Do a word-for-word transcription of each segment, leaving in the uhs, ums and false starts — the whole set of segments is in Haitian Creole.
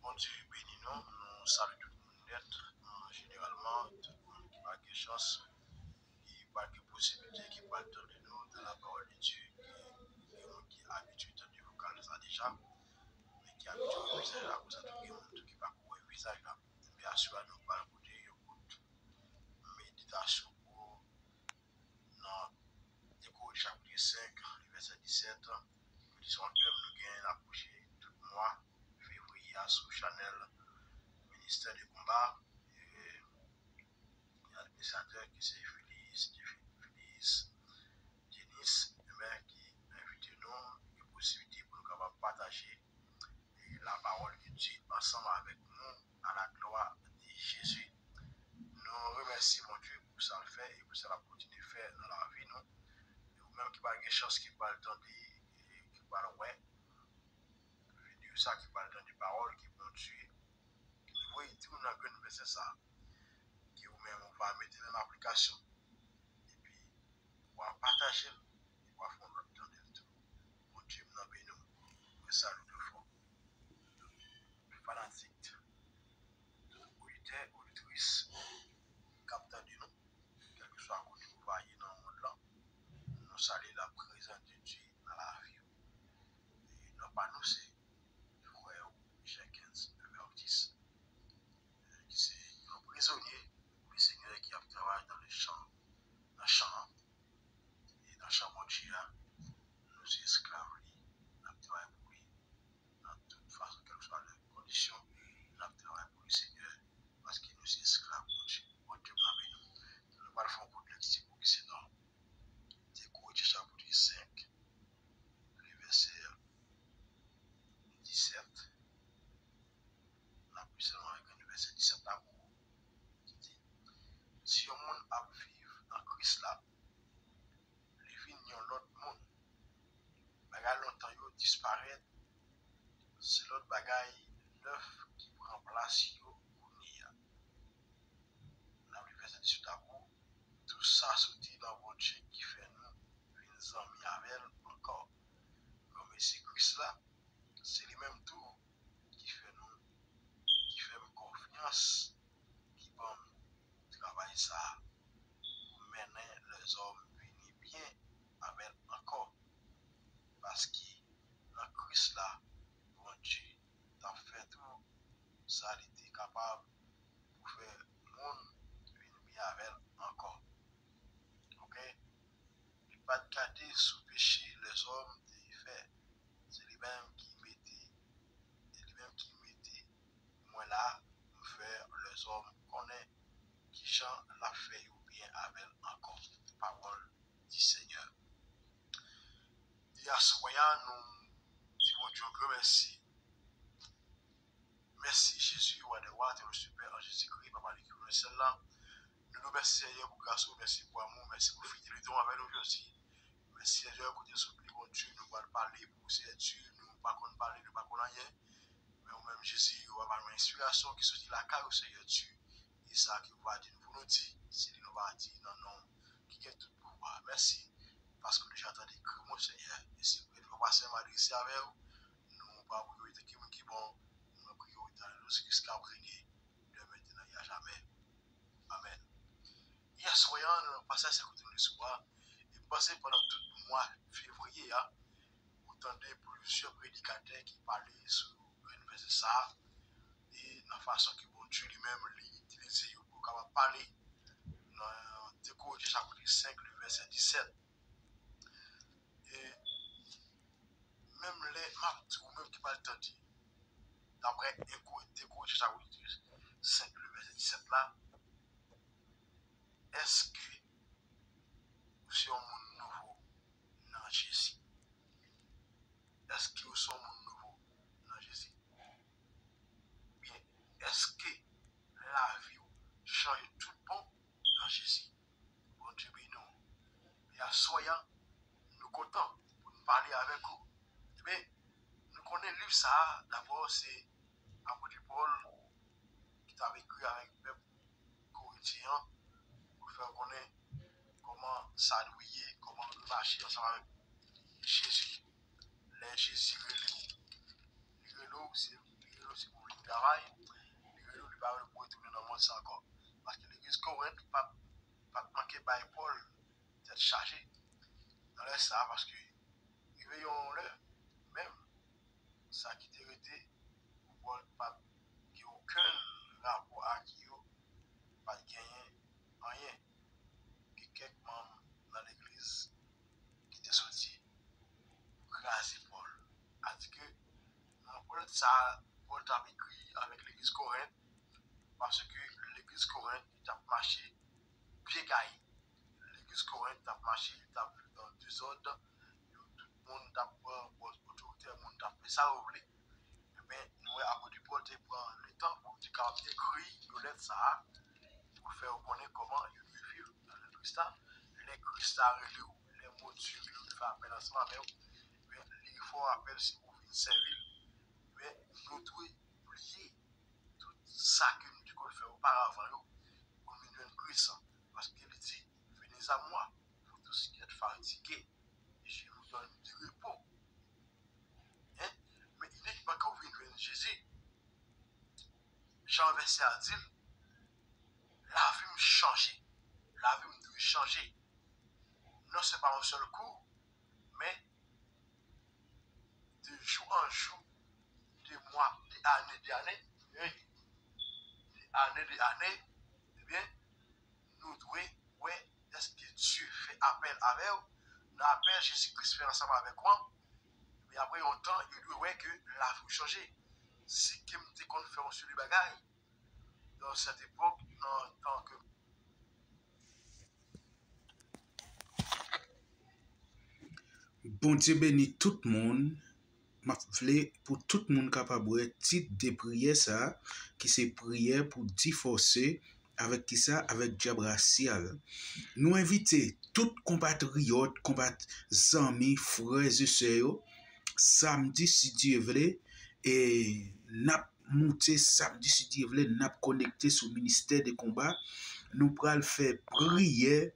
Bondye beni nou, nou salye tout moun nèt, jeneralman, tout moun ki pa gen chans, ki pa gen posiblite, ki pa tande nou dans la parole de Dieu, ki gen moun ki abitye tande vokal sa deja, men ki abitye wè vizaj la konsa, tou gen moun tou ki pa ko wè vizaj la. Men aswè a nou pral koute yon kout meditasyon pou nan Dekorit chapit senk, vèsè disèt, kote se yon tèm nou gen, n ap pwoche tout mwa fevriye a sou chanèl Ministè de Konba, e, administratè ki se Philis, Philis Jenis, ebyen, ki envite nou, gen posiblite pou nou kapab pataje la parole de Dieu ansanm avèk nou, à la gloire de Jésus. Nou remèsye Bondye pou sa l fè e pou sa l ap kontinye fè nan lavi nou. E ou menm ki pa gen chans, ki pral tande, e ki pral wè videyo sa, ki pral tande pawòl ke Bondye voye di nou nan grenn vèsè sa, ke ou menm ou va mete l an aplikasyon. Epi, w a pataje l, epi w a fè yon lòt tande l tou. Bondye m nan beni w. Mwen salye w trè fò. Tout fanatik, tout oditè, oditris k ap tande nou, kèlkeswa kote w va ye nan mond lan, nou salye la prezans de Dye nan lavi w. E non pa nou se frè w Jenkins Vertus, ki se yon prizonye pou Lesenyè ki ap travay nan le chan, nan chan an, e nan chan Bondye a. Nou se esklav li, n ap travay pou li nan tout fason, kèlkeswa lè kondisyon, n ap travay pou Lesenyè, paske nou se esklav Bondye. Bondye m nan beni w. Nou pral fè yon kout lekti pou ki se nan Dekorit chapit senk, le vèsè disèt. N ap li sèlman avèk vèsè disèt la pou ou, ki di, si yon moun ap viv nan Kris la, li vin yon lòt moun. Bagay lontan yo disparèt, se lòt bagay nèf ki pran plas yo kounye a. N ap li vèsè disèt la pou ou, tou sa soti nan Bondye ki fè nou vin zanmi avè l ankò. Kòm e se Kris la, se li menm tou ki fè nou, ki fè m konfyans, ki ban m travay sa a, pou mennen lèzòm vini byen avè l ankò. Paske nan Kris la, Bondye t ap fè tou sa li te kapab pou fè moun vin byen avè l ankò. Oke? Li pa t gade sou peche lèzòm te fè. Se li menm ki mete, se li menm ki mete mwen la pou m fè lèzòm konnen kijan l ap fè yo byen avè l ankò. Pawòl di Senyè. E aswè a, nou di Bondye yon gran mèsi. Mèsi Jezi, Wa dè wa, Tè le Sipè, an Jezikri, Papa de ki nan syèl la. Nou di w mèsi Senyè pou gras ou, mèsi pou amou, mèsi pou fidelite w anvè nou Jezi. Mèsi Senyè, kote sot li Bondye, nou pral pale pou ou Senyè Dye, nou pa konn pale, nou pa konn anyen. Men ou menm Jezi, ou va ba nou enspirasyon ki soti lakay ou Senyè Dye. E sa ke ou va di nou pou nou di, se li nou va di nan non ki gen tout pouvwa. Mèsi, paske nou deja tande kri w Senyè. E se pou nou pase m adrese avè w. Nou pa priye w tankou moun ki bon, nou priye w nan non Jezi Kris k ap renye de mentnan e a jamè. Amèn. Yè swè a, nan pasaj sa kote nou li sou a, e m panse pandan tout mwa fevriye a, ou tande plizyè predikatè ki pale sou grenn vèsè sa a, e nan fason ke Bondye li menm li itilize yo pou yo kapab pale nan Dekorit chapit senk, le vèsè disèt. E menm lè m ap di ou menm ki pral tande, daprè Dekorit chapit senk, le vèsè disèt la, èske ou se yon moun nouvo nan Jezi? Èske ou se yon moun nouvo nan Jezi? Oubyen èske lavi w chanje tout bon nan Jezi? Bondye beni w. E aswè a, nou kontan pou n pale avèk ou. Ebyen, nou konnen liv sa a, dabò, se apot Pòl ki t ap ekri avèk pèp Korentyen an, pou l fè yo konnen kòman sa dwe ye, kòman nou dwe mache ansanm avèk Jezi. Lè Jezi rele w, li rele w, se, li rele w, se pou w vin travay. sa, paske rive yon lè, menm sa ki te rete, pou Pòl pa t gen okenn rapò ak yo, pa t genyen anyen. Gen kèk manm nan legliz ki te soti pou kraze Pòl. Adike, nan lèt sa a, Pòl t ap ekri avèk legliz Korent, paske legliz Korent, li t ap mache pye gaye. Legliz Korent t ap mache, li t ap viv nan dezòd, yo tout moun t ap pran pòz otoritè, moun t ap fè sa yo vle. Ebyen, nou wè apot Pòl te pran letan pou li te kapab ekri yon lèt sa a, pou fè yo konnen kòman yo dwe viv nan Kris la. Lè Kris la rele w, lè Bondye rele w, li fè apèl ansanm avè w, ebyen, li fè w apèl se pou w vin sèvi l. Ebyen, nou dwe bliye tout sa ke nou te konn fè oparavan yo, pou nou vin jwenn Kris. Paske li di, venez à moi, vous tous qui êtes fatigués, et je vous donne du repos. Hein? Men inikman kan w vin jwenn Jezi, jan vèsè a di l, lavi m chanje. Lavi m dwe chanje. Non, se pa yon sèl kou, men de jou an jou, de mwa, de ane, de ane, de ane, de ane, ebyen, nou dwe wè èske Dye fè apèl avè w. Nan apèl Jezi Kris fè ansanm avèk ou an, ebyen, apre yon tan, yo dwe wè ke lavi w chanje. Si ke m te konn fè yon seri bagay, nan sèt epòk, nan tan ke Bondye beni tout moun. M ap vle pou tout moun kapab wè tit de priyè sa a, ki se priyè pou divòse avèk kisa? Avèk dyab rasyal. Nou envite tout konpatriyòt, konpat zanmi, frè e sè yo, samdi, si Dye vle, e n ap moute samdi, si Dye vle, n ap konekte sou Ministè de Konba. Nou pral fè priyè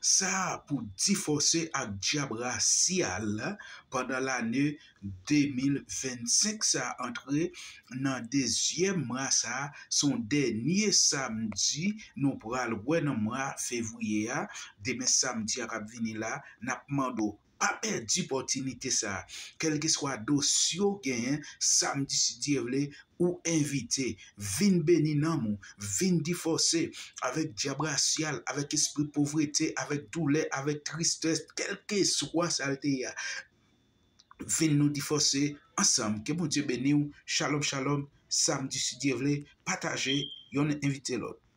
sa a pou divòse ak dyab rasyal pandan lane de mil vennsenk sa a, antre nan dezyèm mwa sa a, se yon dènye samdi nou pral wè nan mwa fevriye a. Demen samdi a k ap vini la, n ap mande w pa pèdi opòtinite sa a. Kèlkeswa dosye w genyen, samdi, si Dye vle, ou envite. Vin beni nanm ou, vin divòse avèk dyab rasyal, avèk espri povrete, avèk doulè, avèk tristès, kèlkeswa sa l te ye a. Vin nou divòse ansanm. Ke Bondye beni w. Shalom, shalom. Samdi, si Dye vle, pataje, yonn envite lòt.